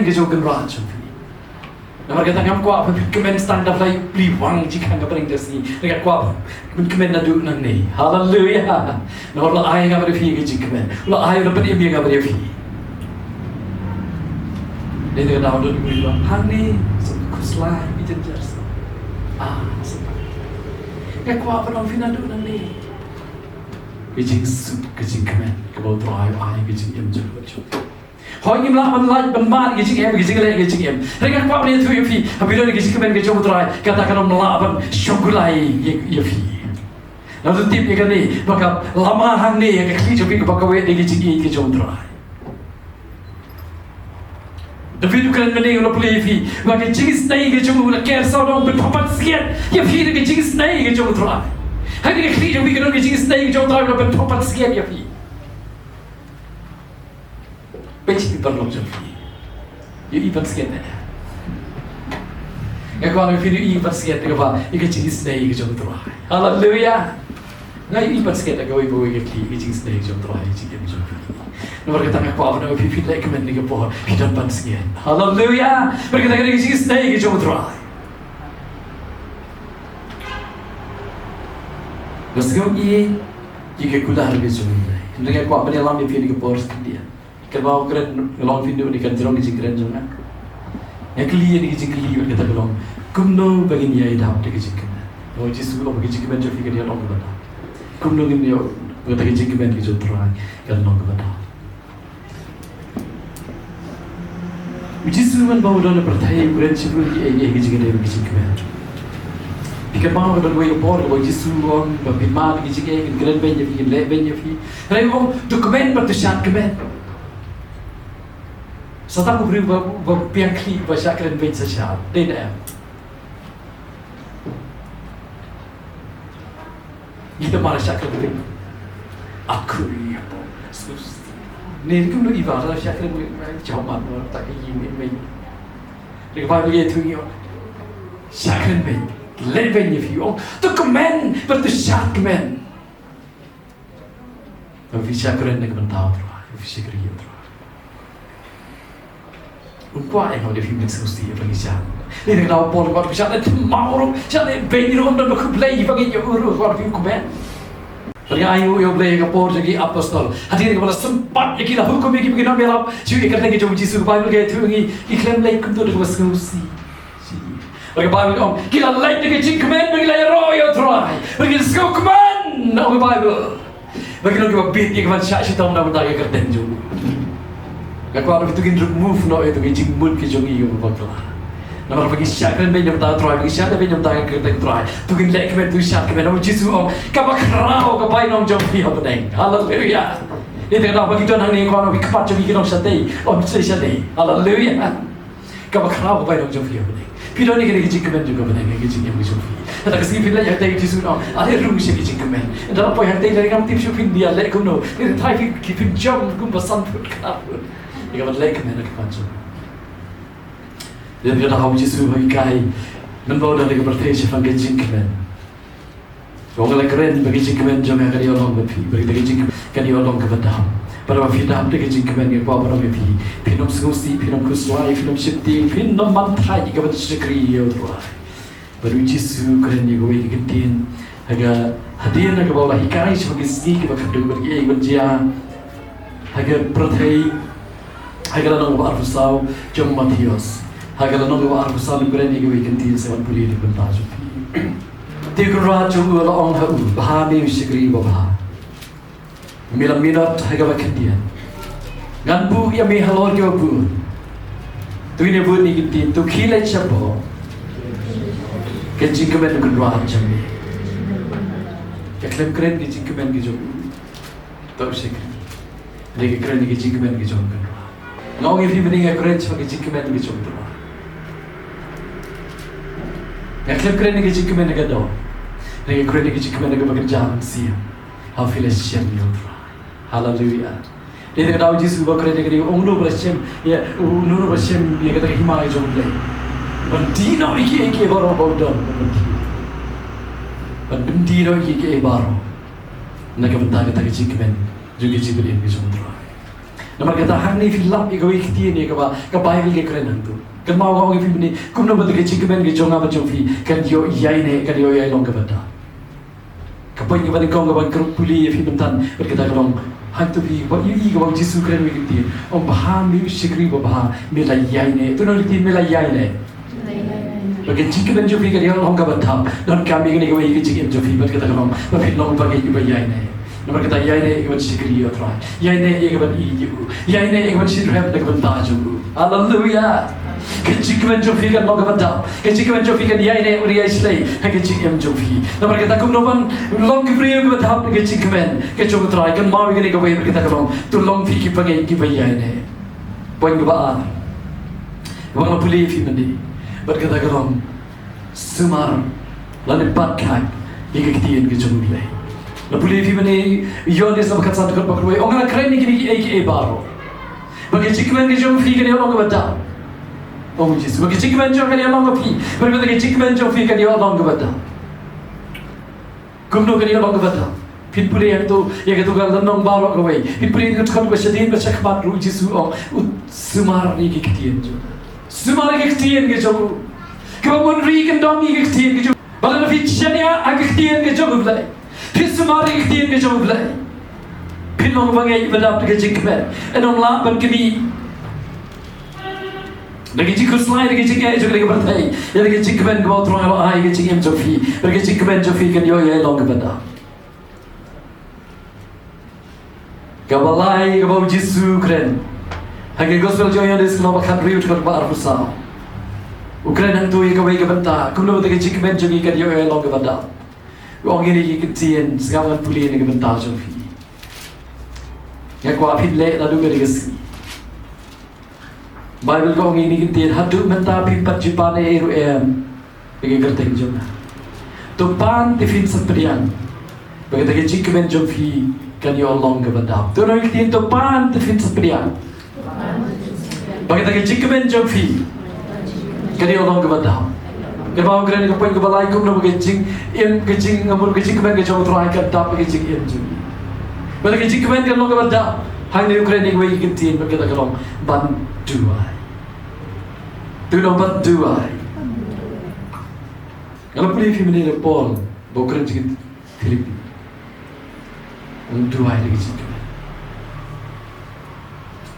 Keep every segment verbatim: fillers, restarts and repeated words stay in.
ka jong u Kynrad jong phi. Namar kata ngam kwah ba phin kmen tang da la ïa u plie wang jingkhang ka pdeng ka sngi. Nga kwah ba phin kmen naduh nangne. Haleluia. Namar u la ai ïa nga bad ïa phi ka jingkmen. U la ai, u la pynim ïa nga bad ïa phi. Dei da ka daw don u ïa hangne, sa khuslai, i jynjar sa. Ah, sa. Nga kwah ban ong ïa phi naduh nangne. Ka jingsuk, ka jingkmen, kaba u Trai u ai, ka jingim jong u. Hooid ngim lah ban lait ban mad ka jingim, ka jingleh ka jingim. Hynrei nga kwah ban ïathuh ïa phi, haba don ka jingkmen ka jong u Trai, kata kan ym lah ban shong kulai ïa, ïa phi. Nga tip ïa kane, ba ka lama hangne ïa ka khlieh jong phi kaba kawei dei ka jingïeit ka jong u Trai. David u kren mynne u la pule ïa phi, ba ka jingisynei ka jong u la ker sawdong ban pynpansngiat ïa phi da ka jingisynei ka jong u Trai. Hynrei ka khlieh jong phi ka don ka jingisynei ka jong u Trai ban pynpansngiat ïa phi. Peit shi phi paralok jong phi. Ïohi pansngiat ne? Nga kwah ong ïa phi, ïohi pansngiat kaba ïa ka jingisynei ka jong u Trai. Haleluia. Nga ïohi pansngiat kawei pa kawei ka khlieh, ka jingisynei ka jong u Trai, ka jingim jong phi. Namar kata nga kwah ban ong ïa phi, phi leh kmen ne ka por, phi don pansngiat. Haleluia. Namar kata ka jingisynei ka jong u Trai. Nga sngew ïeit ïa ka kular ka jong u Blei. Hynrei nga kwah ban ïalam ïa phi ne ka por sa khyndiat. Kynmaw kren, nga long phi ïa une, kan jrong ka jingkren jong nga. Nga kylli ïa une ka jingkylli bad kata ka long, kumno ba ngin ïai dap da ka jingkmen? U Jisu u ong ba ka jingkmen jong phi kan ïa long kaba dap. Kumno ngin ïoh ba kata ka jingkmen ka jong u Trai kan long kaba dap? U Jisu mynba u don ha pyrthei u kren shibun ïa, ïa, ïa ka jingkmen, ïa ka jingkmen. Phi kynmaw ka don kawei ka por kaba u Jisu u ong ba phin mad ïa ka jingkmen, kin kren beiñ ïa phi, kin leh beiñ ïa phi. Hynrei u ong, to kmen bad to shad kmen. Sa tang u briew ba, ba biang khlieh ba shah kren beiñ sa shad. Dei ne em? Ngi te mar shah kren beiñ. Aku ïa po. Sus. Ne kumno i ba shah kren beiñ, jauh mar mar ta ka ïing beiñ. Dei ka Baibl ïathuh ngi ong, shah kren beiñ. Leh beiñ ïa phi, ong. To kmen bad to shad kmen. Ba phi shah kren na ka bynta u Trai, ba phi shakri ïa u Trai. Um kwah ïa nga ba phi men sngewsih ïa ba ngi shah. Dei na ka daw Paul u ong ba phi shah leh thymmai ruh, shah leh beiñ ruh, ym don ba khublei ïa ba ngi ïoh ruh, u ong ba phi kmen. Bad nga ainguh ïa u Blei ha ka por jong ki apostol. Hadien kaba la sympat ïa ki, la hukum ïa ki ba kin ym ïalap shuh ïa ka kyrteng ka jong u Jisu, ka Baibl ka ïathuh ngi, ki khlem leit kumto da kaba sngewsih. Bad ka Baibl ka ong, ki la leit da ka jingkmen, bad ki la ïaroh ïa u Trai. Bad ki la sngewkmen, ong ka Baibl. Bad ki long kiba bit ïa ka ban shah shitom na ka bynta ka kyrteng jong u. Nga kwah ba to ngin remove noh ïa to ka jingmut ka jong ngi kaba bakla. Namar ba ngi shah kren beiñ na ka bynta u Trai, ba ngi shah leh beiñ na ka bynta ka kyrteng u Trai. To ngin leh kmen, to shah kmen, namar u Jisu u ong, kaba khraw ka bainong jong phi ha bneng. Haleluia. Ïa kata ka daw ba ngi don hangne, nga kwah ba ki khmat jong ngi ki long shatei, ym shatei. Haleluia. Kaba khraw ka bainong jong phi ha bneng. Phi don ïa kane ka jingkmen jong ka bneng ha ka jingim ka jong phi. Kata ka sngi phin leit hangtei, Jisu u ong, ale rung sha ka jingkmen. Ynda la poi hangtei, lada ngam tip shuh phin ïaleh kumno, lada trai phi, ki phin jam kumba san phut khyndai phut. Ïa kaba leh kmen ha ka ban jong. Lada ka daw Jisu u hikai, mynba u don ha ka pyrthei shaphang ka jingkmen. Ong, la kren ba ka jingkmen jong nga kan ïoh long bad phi, ba ka jingkmen kan ïoh long kaba dap. Bad ba phi dap da ka jingkmen, nga kwah ban ong ïa phi, phin ym sngewsih, phin ym khuslai, phin ym sheptieng, phin ym man thait ïa ka ban shakri ïa u Trai. Bad u Jisu u kren ïa kawei ka kyntien ha ka, hadien ha kaba u la hikai shaphang ki sngi kiba khatduh bad kiei kiban jia ha ka pyrthei. Ha ka lynnong kaba arphew saw jong u Mathaios. Ha ka lynnong kaba arphew saw, ngan kren ïa kawei ka kyntien, sa wan pule na ka bynta jong phi. Te u kynrad jong u u la ong ha u, bha me u shakri babha. Me la minot ha kaba khyndiat. Ngan buh ïa me halor kiba bun. To ngin ïa bud ïa ki kyntien, to khie leit shapoh. Ka jingkmen u kynrad jong me. Ka khlem kren ka jingkmen ka jong u. To u shakri. Hynrei ka kren ka jingkmen ka jong u kynrad. Nga ong ïa phi mynne, nga kren shaphang ka jingkmen ka jong u Trai. Nga khlem kren ka jingkmen ka dong. Hynrei nga kren ka jingkmen kaba kynja mynsiem. Haba phi la shem ïa u Trai. Haleluia. Dei na ka daw u Jisu ba u kren ïa kane, u ong, uno uba la shem ïa, uno uba la shem ïa kata ka hima ka jong u Blei, ban die noh ïa kiei kiei baroh ba u don. Ban pyndie noh ïa kiei kiei baroh. Na ka bynta kata ka jingkmen jong ka jingpynim ka jong u Trai. Namar kata hangne phi lap ïa kawei ka ktien ïa kaba ka Baibl ka kren hangto. Kynmaw nga ong ïa phi mynne, kumno ba ka jingkmen ka jong nga bad jong phi kan ïoh ïaineh, kan ïoh ïai long kaba dap. Ka point kaba nyngkong kaba nga kwah pule ïa phi mynta bad kata ka long, hangto phi ba ïohi kaba u Jisu u kren ha kawei ka ktien, ong bha, me u shakri babha, me la ïaineh. To nang ktien, me la ïaineh. Ba ka jingkmen jong phi kan ïoh long kaba dap. Donkam ïa kane kawei ka jingim jong phi bad kata ka long ba phin long ba ngeit kiba ïaineh. Namar kata ïaineh ïa kaban shakri ïa u Trai. Ïaineh ïa kaban ïeit ïa u. Ïaineh ïa kaban shitrhem na ka bynta jong u. Haleluia. Ka jingkmen jong phi kan long kaba dap. Ka jingkmen jong phi kan ïaineh, u ïai shlei ha ka jingim jong phi. Namar kata kumno ban long ki briew kiba dap na ka jingkmen ka jong u Trai? Kynmaw ïa kane kawei bad kata ka long, to long phi kiba ngeit kiba ïaineh. Point kaba ar ba nga pule ïa phi mynne bad kata ka long, sumar lane bat khaid ïa ka ktien ka jong U Blei. Nga pule ïa phi mynne, Ïoannis khatsan dkhot ba khatwei, ong, nga la kren ïa kine kiei kiei baroh ba ka jingkmen ka jong phi kan ïoh long kaba dap. Ong u Jisu, ba ka jingkmen jong nga kan ïoh long ha phi, bad ba ka jingkmen jong phi kan ïoh long kaba dap. Kumno kan ïoh long kaba dap? Phin pule ïa kato, ïa kato ka lynnong baroh kawei. Phin pule ïa kato ka dkhot ba shadien bad shakhmat ruh, u Jisu u ong, u sumar ïa ki ktien jong u. Sumar ïa ki ktien ki jong u. Kaba bun ruh ki kyndong ïa ki ktien ki jong u. Bad lada phi shaniah ha ki ktien ki jong U Blei, phi sumar ïa ki ktien ki jong U Blei, phin long ba ngeit ba dap da ka jingkmen. Ym lah ban kmie. Da ka jingkhuslai, da ka jingeh jong ka pyrthei, ïa da ka jingkmen kaba U Trai u la ai ha ka jingim jong phi, da ka jingkmen jong phi kan ïoh ïai long kaba dap. Kaba lai kaba u Jisu u kren ha ka Gospel jong u Ïoannis lynnong ba khathynriew dkhot ba arphew saw. U kren hangto ïa kawei ka bynta kumno ba da ka jingkmen jong ngi kan ïoh ïai long kaba dap. U ong ïa kine ki ktien, sngap, ngan pule na ka bynta jong phi. Nga kwah phin leh naduh kane ka sngi. Baibl ka ong ïa kine ki ktien, haduh mynta phim pat ju pan ei ei ruh em ïa ka kyrteng jong nga. To pan te phin sa pdiang ba kata ka jingkmen jong phi kan ïoh long kaba dap. To nang ktien, to pan te phin sa pdiang ba kata ka jingkmen jong phi kan ïoh long kaba dap. Kaba u kren ka point kaba lai, kumno ba ka jingim, ka jing, ka jingkmen ka jong U Trai kan dap ïa ka jingim jong ngi. Ba kata ka jingkmen kan long kaba dap, hangne u kren ïa kawei ka ktien bad kata ka long ban duwai. To long ban duwai. Nga la pule ïa phi mynne, u Paul ba u kren sha ki Philippi, un duwai da ka jingkmen.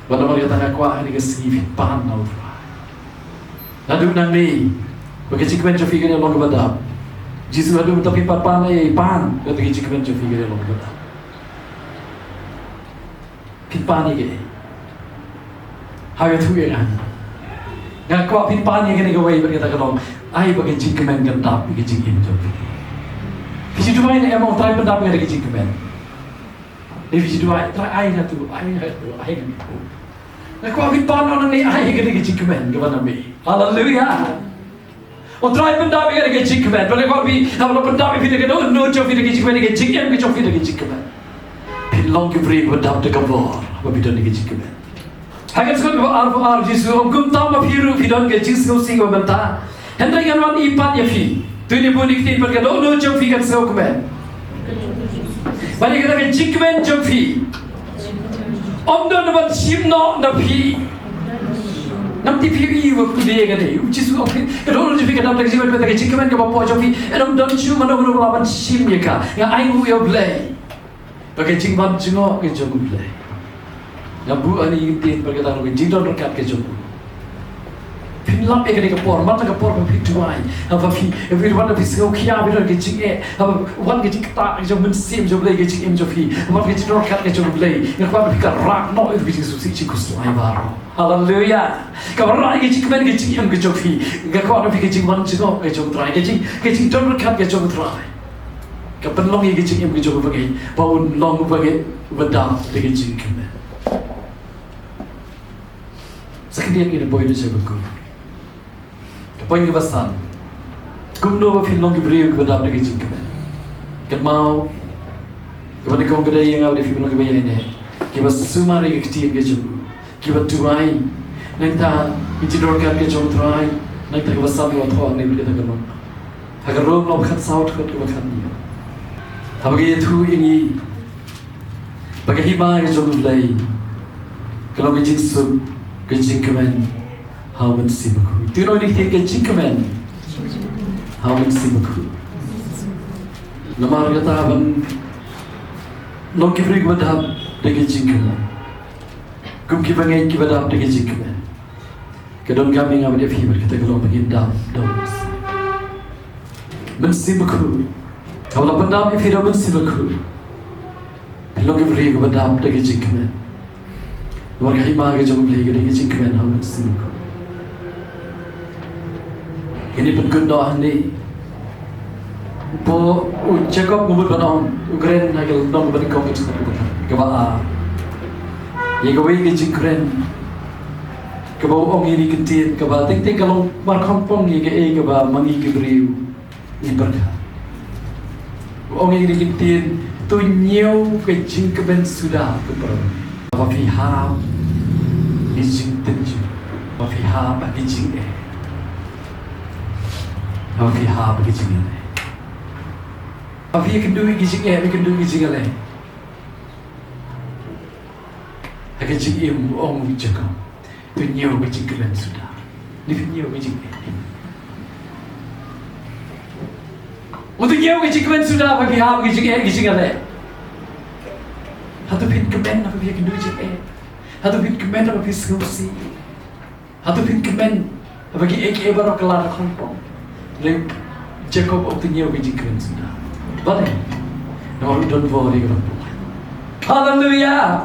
Bad namar kata nga kwah ha kane ka sngi phin pan na U Trai. Naduh nangne ba ka jingkmen jong phi kan ïoh long kaba dap. Jisu, haduh mynta phim pat pan ei ei, pan ba kata ka jingkmen jong phi kan ïoh long kaba dap. Phin pan ïa kaei? Ha ïathuh ïa nga. Nga kwah phin pan ïa kane kawei bad kata ka long, ai ba ka jingkmen kan dap ïa ka jingim jong phi. Phi ju duwai ne em, ong, Trai, pyndap ïa nga da ka jingkmen? Ne phi ju duwai, Trai, ai nga tu, ai nga tu, ai nga tu. Nga kwah phin pan, ong, nangne, ai ïa nga da ka jingkmen kaba na me. Haleluia. U Trai, pyndap ïa nga da ka jingkmen. Bad nga kwah phi, haba la pyndap ïa phi da ka dohnud jong phi da ka jingkmen, da ka jingim ka jong phi da ka jingkmen, phin long ki briew ba dap da ka bor haba phi don da ka jingkmen. Ha ka dkhot ba arphew ar, Jisu u ong, kumta ma phi ruh phi don ka jingsngewsih ba mynta. Hynrei ngan wan ïa pat ïa phi. To ïa bun ïa ki ktien, bad ka dohnud jong phi kan sngewkmen. Bad ïa kata ka jingkmen jong phi ym don ban shim noh na phi. Ngam tip phi ïohi ba pule ïa kane, u Jisu u ong, ka dohnud jong phi ka dap da ka jingkmen, bad ka jingkmen kaba hapoh jong phi, ym don shuh mano mano ba lah ban shim ïa ka. Nga ainguh ïa U Blei ba ka jingwan jngoh ka jong U Blei, nga buh ha kine ki ktien bad kata ka long ka jingdon ryngkat ka jong u. Phin lap ïa kane ka por, man la ka por ba phi duwai, haba phi, haba phi wan, haba phi sngew khia, phi don ka jingeh, haba wan ka jingktah ka jong U Mynsiem jong U Blei ha ka jingim jong phi, haba wan ka jingdon ryngkat ka jong U Blei, nga kwah ba phi kyrpad noh ïa ka jingsngewsih, jingkhuslai baroh. Haleluia. Kaba rah ïa ka jingkmen ka jingim ka jong phi, nga kwah ba phi, ka jingwan jngoh ka jong U Trai, ka jing, ka jingdon ryngkat ka jong U Trai, ka pynlong ïa ka jingim ka jong u bangeit ba un long u bangeit ba dap da ka jingkmen. Sa khyndiat ngin ïa poi noh sha kaba kut. Ka point kaba san, kumno ba phin long ki briew kiba dap da ka jingkmen. Kynmaw, kaba nyngkong ka dei ïa nga bad ïa phi ban long kiba ïaineh, kiba sumar ïa ka ktien ka jong u, kiba duwai. Nangta ka jingdon ryngkat ka jong U Trai. Nangta kaba san, kaba thoh hangne bad kata ka long ha ka Rom lynnong khatsaw dkhot kaba khathynñiew, haba ka ïathuh ïa ngi ba ka hima ka jong U Blei Ka long ka jingsuk, ka jingkmen ha u Mynsiem Bakhuid. Te ngi ïohi ka jingkmen ha u Mynsiem Bakhuid. Namar kata ban long ki briew kiba dap da ka jingkmen, kum ki bangeit kiba dap da ka jingkmen, ka donkam ïa nga bad ïa phi bad kata ka long ba ngin dap da u Mynsiem Bakhuid. Haba la pyndap ïa phi da u Mynsiem Bakhuid, phi long ki briew kiba dap da ka jingkmen. Namar ka hima ka jong U Blei ka dei ka jingkmen ha u Mynsiem Bakhuid. Ngin ïa pynkut noh hangne. Hapoh u Jakob nga mut ban ong, u kren ha ka lynnong kaba nyngkong, ka dkhot kaba ar, ïa kawei ka jingkren kaba u ong ïa kane ka ktien kaba teng teng ka long markhongpong ïa kaei kaba ma ngi ki briew ngi pyrkhat. U ong ïa kane ka ktien, to ñiew ka jingkmen suda, ko para. Haba phi hap ïa ki jingtynjuh, haba phi hap ïa ki jingeh, haba phi hap ïa ki jingeh, haba phi ïakynduh ïa ki jingeh, ïakynduh ïa ki jingeh, ha ka jingim, u ong u Jakob, to ñiew ka jingkmen suda. Leit ñiew ka jingkmen. Mut to ñiew ka jingkmen suda, haba phi hap ka jingeh, ka jingeh. Hato phin kmen haba phi ïakynduh jingeh? Hato phin kmen haba phi sngewsih? Hato phin kmen haba kiei kiei baroh ki la khongpong? Lei Jakob u ong to ñiew ka jingkmen suda. Balei? Namar u don bor ïa ka ban pynlait. Haleluya.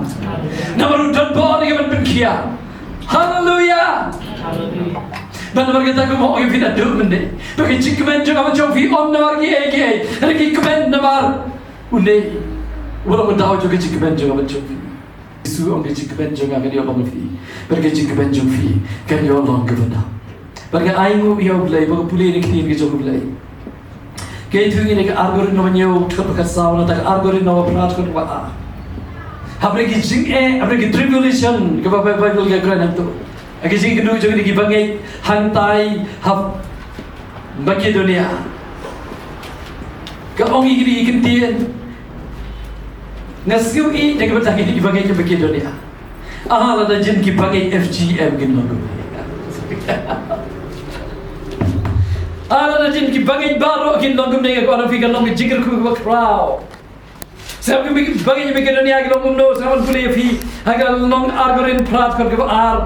Namar u don bor ïa ka ban pynkhiah. Haleluya. Bad namar kata kumba u ong ïa phi naduh mynne, ba ka jingkmen jong nga bad jong phi ym namar kiei kiei, hynrei ka kmen namar une uba long u daw jong ka jingkmen jong nga bad jong phi. Jisu u ong ka jingkmen jong nga kan ïoh long ha phi, bad ka jingkmen jong phi kan ïoh long kaba dap. Bad nga ainguh ïa U Blei ba nga pule ïa ka ktien ka jong U Blei. Ka ïathuh ïa ngi na ka Ar Korinth lynnong ba hynñiew, dkhot ba khatsaw, nangta ka Ar Korinth lynnong ba phra, dkhot ba ar. Hapdeng ki jingeh, hapdeng ki tribulation, kaba Baibl ka kren hangto, ha ka jingïakynduh jong kine ki bangeit hangtai ha Makedonia, ka ong ïa kine ki ktien. Nga sngew ïeit na ka bynta kine ki bangeit ha Makedonia. Ah, lada jin ki bangeit F G M kin long kumne. Ah, lada jin ki bangeit baroh kin long kumne, nga kwah ong ïa phi, kan long ka jingkyrkhu kaba khraw. Sngap, ki bangeit Makedonia ki long kumno, sngap, ngan pule ïa phi ha ka lynnong Ar Korinth phra, dkhot kaba ar.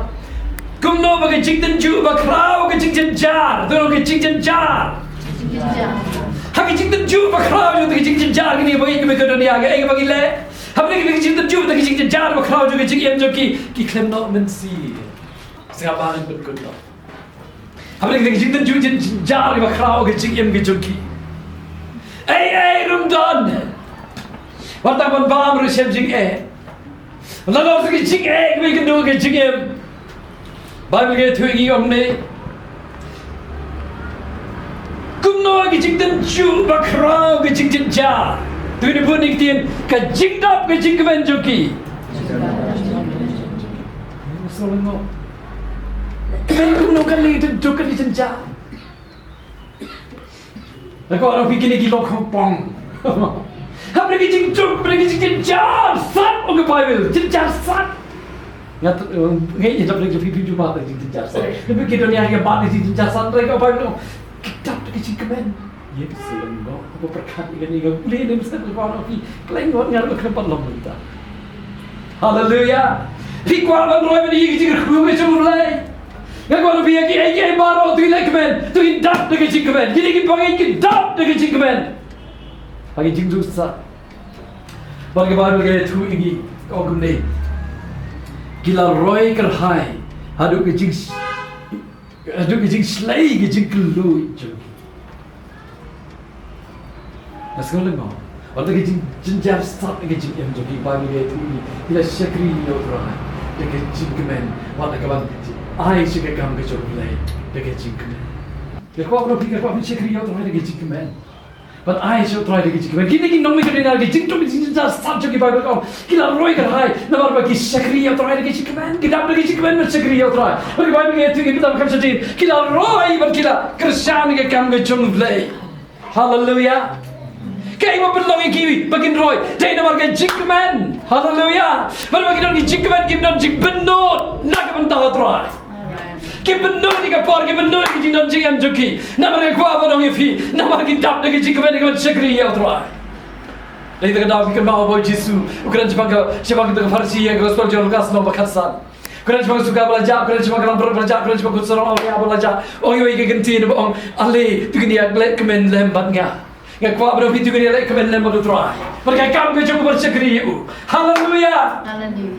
Kumno ba ka jingtynjuh ba khraw ka jingjynjar. To long ka jingjynjar. Ha ka jingtynjuh ba khraw jong ka jingjynjar, kine ki bangeit Makedonia, kaei kaba ki leh? Hapdeng ka jingtynjuh bad ka jingjynjar ba khraw jong ka jingim jong ki, ki khlem noh mynsiem. Sngap, ba ngan pynkut noh. Hapdeng ka jingtynjuh jynjar kaba khraw ka jingim ka jong ki, ei ei ruh ym don. Wat tang ban bam ruh shem jingeh. Lano ka jingeh kaba ïakynduh ka jingim. Baibl ka ïathuh ïa ngi kumne. Kumno ka jingtynjuh ba khraw ka jingjynjar. Te ngi bun ïa ka ktien, ka jingdap ka jingkmen jong ki. Kmen kumno kane ka jingduk ka jingjynjar? Nga kwah ong ïa phi, kine ki long khongpong. Hapdeng ka jingduk, hapdeng ka jingjynjar sat, ong ka Baibl, jynjar sat. Nga t-, eh, nga ïa dap leh jong phi, phi ju mad ïa ka jingjynjar sat. Hynrei ki don ïa ka bad ka jingjynjar sat, hynrei ka Baibl ong, ki dap da ka jingkmen. Ïa phi sngewlyngngoh haba pyrkhat ïa kane, nga pule ïa kane mynstep, nga kwah ong ïa phi, khlem ngot nga ruh khlem pat long mynta. Haleluya. Phi kwah ban roi ban ïa ka jingkyrkhu ka jong U Blei. Nga kwah ban ong ïa phi, kiei kiei baroh to leh kmen, to dap da ka jingkmen. Kine ki bangeit ki dap da ka jingkmen ha ka jingduk sat. Bad ka Baibl ka ïathuh ïa ngi, ka ong kumne, ki la roi kyrhai haduh ka jing, haduh ka jingshlei ka jingkylluid jong ki. Nga sngewlyngngoh. Wat la ka jing, jingjynjar sat ka jingim jong ki, Baibl ka ïathuh ïa ngi, ki la shakri ïa U Trai da ka jingkmen, wat la ka ban ai sha ka kam ka jong U Blei da ka jingkmen. Nga kwah ban ong ïa phi, nga kwah phin shakri ïa U Trai da ka jingkmen. Ban ai sha U Trai da ka jingkmen. Kine ki nongmihkhmat, kine ki jingduk jingjynjar sat jong ki, Baibl ka ong, ki la roi kyrhai namar ba ki shakri ïa U Trai da ka jingkmen. Ki dap da ka jingkmen ban shakri ïa U Trai. Bad ka Baibl ka ïathuh ïa ngi, bad ka kham sha jin, ki la roi bad ki la kyrshan ïa ka kam ka jong U Blei. Haleluya. Kaei ba pynlong ïa ki ba kin roi? Dei namar ka jingkmen. Haleluya. Bad ba ki don ki jingkmen, ki don jingpynnud na ka bynta U Trai. Ki pynnud ïa ka por, ki pynnud ïa ka jingdon jingem jong ki. Namar ka kwah ban ong ïa phi, namar ki dap da ka jingkmen, ka ban shakri ïa U Trai. Dei da ka daw phi kynmaw ba u Jisu u kren shaphang ka, shaphang ka Pharisi ïa ka Gospel jong u Lukas lynnong ba khatsan. U kren shaphang ka suka ba la jah, u kren shaphang ka langbrot ba la jah, u kren shaphang ka sarong awria ba la jah. Ong ïa ka kyntien ba ong, ale, to ngin ïalehkmen lem bad nga. Nga kwah ban ong ïa phi, to ngin ïalehkmen lem bad U Trai. Bad ka kam ka jong u ban shakri ïa u. Haleluya. Haleluya.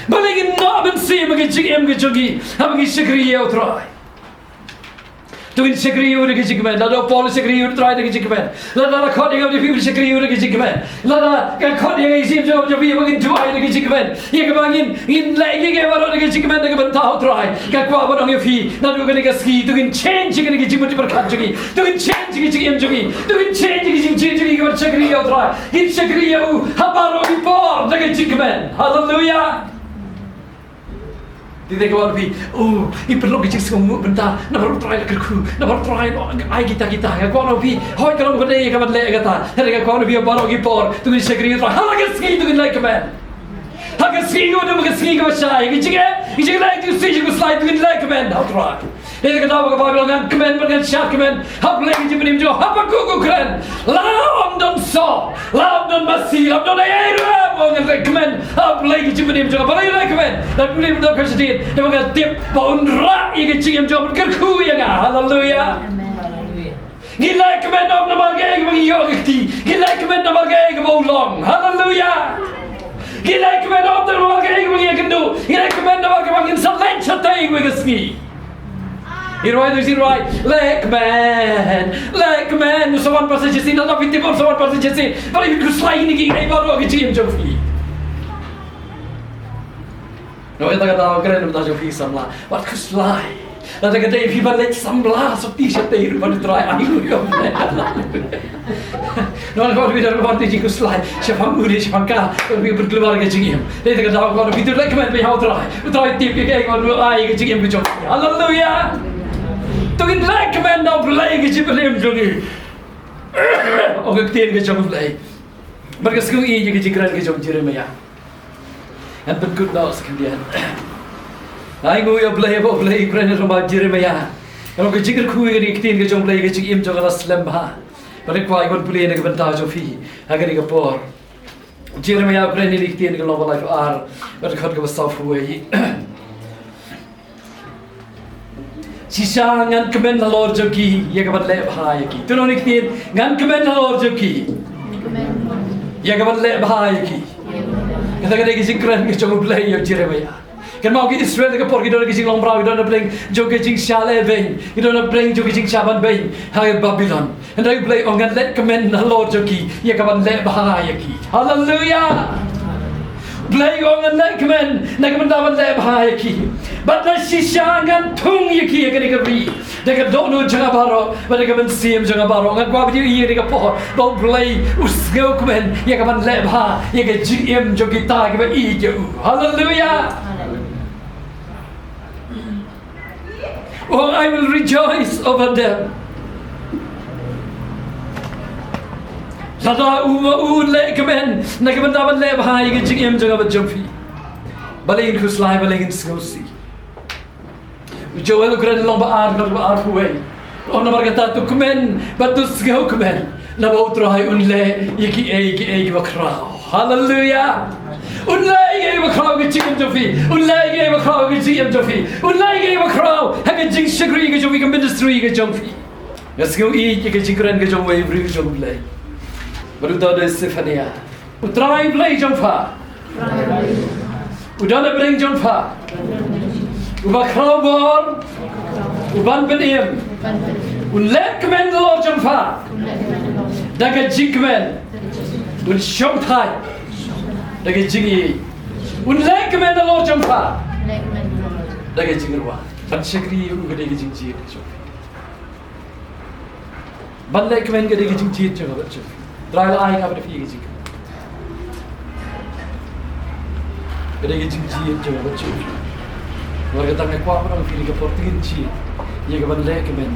Balei ngin noh mynsiem ha ka jingim ka jong ngi haba ngi shakri ïa U Trai? To ngin shakri ïa u da ka jingkmen. Lada u Paul u shakri ïa U Trai da ka jingkmen. Lada la khot ïa nga, u David u shakri ïa u da ka jingkmen. Lada ka khot ïa nga, ïa ka jingim jong phi, ba ngin duwai da ka jingkmen. Ïa kaba ngin, ngin leh ïa ka baroh da ka jingkmen na ka bynta U Trai. Nga kwah ban ong ïa phi, naduh kane ka sngi, to ngin change ïa kane ka jingmut jingpyrkhat jong ngi. To ngin change ïa ka jingim jong ngi. To ngin change ïa ka jingjied jong ngi, ka ban shakri ïa U Trai. Ngin shakri ïa u ha baroh ki por da ka jingkmen. Haleluya. Te dei ka wan phi, oh, ngi pynlong ka jingsngewnguh bynta, namar U Trai u la kyrkhu, namar U Trai u la ai kita kita. Nga kwah ong ïa phi, hooid ka long ba dei ka ban leh kata. Hynrei nga kwah ong ïa phi, baroh ki por to ngin shakri ïa U Trai. Ha la ka sngi to ngin lehkmen. Ha ka sngi ngin ym ka sngi kaba shai, ka jingeh, ka jingleh, ka jingsngewsih, ka jingkhuslai, to ngin lehkmen ha U Trai. Dei da ka daw ba ka Baibl ong ngan kmen bad ngan shad kmen ha U Blei ka jingpynim jong nga. Habakuk u kren, la ym don soh, la ym don masi, la ym don ei ei ruh, ba ngan lehkmen ha U Blei ka jingpynim jong nga. Balei lehkmen? Lada U Blei u don ka jingpynim, te ba nga tip ba un rah ïa ka jingim jong nga, un kyrkhu ïa nga. Haleluya. Ngi lehkmen ym namar kaei kaba ngi ïoh ha ka kti. Ngi lehkmen namar kaei kaba u long. Haleluya. Ngi lehkmen ym namar kaei kaba ngi ïakynduh. Ngi lehkmen namar kaba ngin sa leit shatei kawei ka sngi. Ngi rwai, ngi rwai. Lehkmen, lehkmen. U sa wan pat sa shisien, lada phi tip, u sa wan pat sa shisien. Balei phi khuslai ïa kine kiei baroh ha ka jingim jong phi? Namar kata ka daw kren na ka bynta jong phi samla. Wat khuslai. Lada ka dei phi ban leit samla shatei shatei ruh, bad U Trai ai nguh ïa u. Namar kata phi don, bad phi khuslai shaphang u ne shaphang ka, bad phi pynkulmar ka jingim. Dei da ka daw kata phi to lehkmen beit ha U Trai. U Trai u tip ïa kaei kaba u ai ha ka jingim ka jong phi. Haleluya. To ngin lehkmen ha U Blei ha ka jingpynim jong ngi. Ong ka ktien ka jong U Blei. Bad nga sngew ïa ka jingkren ka jong u Jeremiah. Ngan pynkut noh sa khyndiat. Ai nguh ïa U Blei, ba U Blei u kren lyngba u Jeremiah. Nga long ka jingkyrkhu ïa kane ka ktien ka jong U Blei, ka jingim jong nga la slem bha. Bad nga kwah ban pule na ka bynta jong phi ha kane ka por. Jeremiah u kren ïa kane ka ktien ka lynnong ba laiphew ar, bad ka dkhot kaba sawphew wei. Shisha ngan kmen halor jong ki ïa ka ban leh bha ïa ki. To nang ïa ki, ngan kmen halor jong ki ïa ka ban leh bha ïa ki. Kata ka dei ka jingkren ka jong U Blei ïa u Jeremiah. Kynmaw, ki Israel ha ka por ki don ha ka jinglong mraw, ki don ha bneng jong ka jingsha lehbeiñ, ki don ha bneng jong ka jingsha banbeiñ ha Babilon. Hynrei U Blei u ong ngan leh kmen halor jong ki ïa ka ban leh bha ïa ki. Haleluya. U Blei u ong ngan leh kmen na ka bynta ban leh bha ïa ki. Bad na shisha ngan thung ïa ki ha kane ka ri da ka dohnud jong nga baroh bad da ka mynsiem jong nga baroh. Nga kwah ba phi ïohi ha kane ka por ba U Blei u sngewkmen ïa ka ban leh bha ïa ka jingim jong kita kiba ïeit ïa u. Haleluya. Oh, I will rejoice over them. Lada u ma u leh kmen na ka bynta ban leh bha ïa ka jingim jong nga bad jong phi, balei ngin khuslai, balei ngin sngewsih? U Joel u kren lynnong ba ar, lynnong ba arphew wei. Oh, namar kata to kmen bad to sngewkmen. Naba U Trai un leh ïa kiei kiei kiba khraw. Haleluya. Un leh ïa kiei kiba khraw ha ka jingim jong phi. Un leh ïa kiei kiba khraw ha ka jingim jong phi. Un leh ïa kiei kiba khraw ha ka jingshakri ka jong phi, ka ministry ka jong phi. Nga sngew ïeit ïa ka jingkren ka jong uwei u briew jong U Blei. Bad u dei u Sefania. U Trai U Blei jong pha u don ha bneng jong pha, uba khraw bor, u ban pynim. Un leh kmen halor jong pha da ka jingkmen. Un shongthait da ka jingïeit. Un leh kmen halor jong pha da ka jingrwai. Ban shakri ïa u ka dei ka jingjied ka jong phi. Ban leh kmen ka dei ka jingjied jong nga bad jong phi. Trai la ai nga bad phi ka jingkmen. Ka dei ka jingjied jong nga bad jong phi. Namar kata nga kwah ban ong ïa phi ha kane ka por, to ngin jied ïa ka ban leh kmen.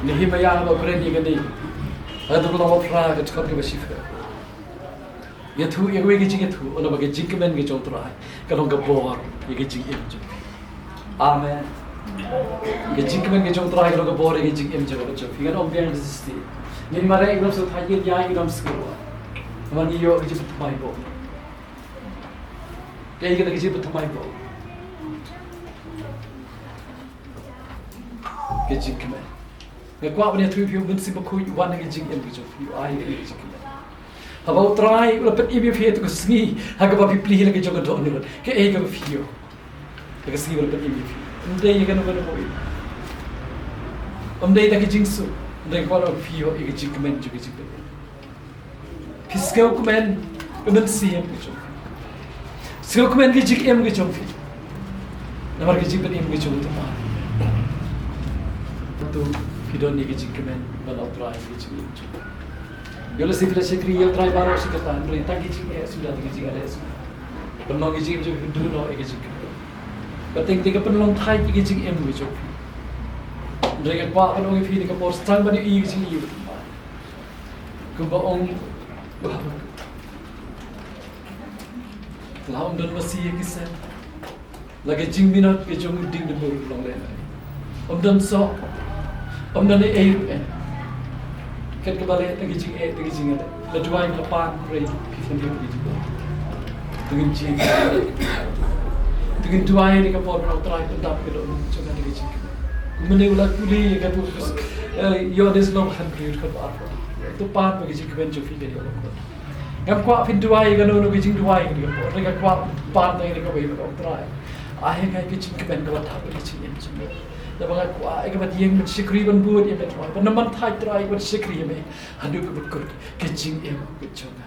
Nehemiah haba u kren ïa kane, Ha ka dkhot kaba phra, ka dkhot kaba shiphew. Ïathuh ïa kawei ka jingïathuh, ynda ba ka jingkmen ka jong U Trai ka long ka bor ïa ka jingim jong phi. Amen. Ka jingkmen ka jong U Trai ka long ka bor ïa ka jingim jong phi. Ngan ong biang da shisien. Ngin mareh ïa ki nongshong thait, ngin ïaid ïa ki nongshong sngewbha. Namar ngi ïoh ka jingpynthymmai bor. Kaei kata ka jingpynthymmai bor? Ka jingkmen. Nga kwah ban ïathuh ïa phi, U Mynsiem Bakhuid u wan ha ka jingim ka jong phi, u ai ïa phi ka jingkmen. Haba U Trai u la pynim ïa phi ha kato ka sngi ha kaba phi plie la ka jong ka dohnud, kaei kaba phi ïoh ha ka sngi ba u la pynim ïa phi? Ym dei ïa kano kano kawei. Ym dei da ka jingsuk. Hynrei nga kwah ban ong phi ïoh ïa ka jingkmen jong ka jingpynim. Phi sngewkmen ïa ka mynsiem ka jong phi. Sngewkmen ïa ka jingim ka jong phi. Namar ka jingpynim ka jong U Trai. Hato phi don ïa ka jingkmen ban ong Trai ïa ka jingim jong phi? Ïoh lehse phi la shakri ïa U Trai baroh shi katta, hynrei tang ka jingeh suda, tang ka jingeh suda. Pynlong ka jingim jong phi duh noh ïa ka jingkmen. Ba teng teng ka pynlong thait ïa ka jingim ka jong phi. Hynrei nga kwah ban ong ïa phi ha kane ka por, sdang ban ïohi ïa ka jingim. Kumba ong u Habakkuk, la ym don masi ïa ki sem, la ka jingminot ka jong u dieng duh bor long lehnoh. Ym don soh, ym don ei ei ruh eh. Kat kaba leh tang ka jingeh, tang ka jingeh. La duwai, la pan, hynrei phi fang ïa ka jingeh. To ngin jied, to ngin duwai ha kane ka por, ba U Trai pyndap ïa ka dohnud jong nga da ka jingkmen. Kumne u la pule ïa ka, eh, Ïoannis lynnong khathynriew, dkhot arphew. To pan ba ka jingkmen jong phi kan ïoh long. Ngam kwah phin duwai ïa kano kano ka jingduwai ha kane ka por, hynrei nga kwah ban pan ïa kawei, ban ong Trai, ai ïa nga ka jingkmen kaba thap ha ka jingim jong nga. Naba nga kwah ïa kaba ïeng ban shakri, ban bud ïa me Trai, ban ym ban thait Trai, ban shakri ïa me haduh kaba kut ka jingim ka jong nga.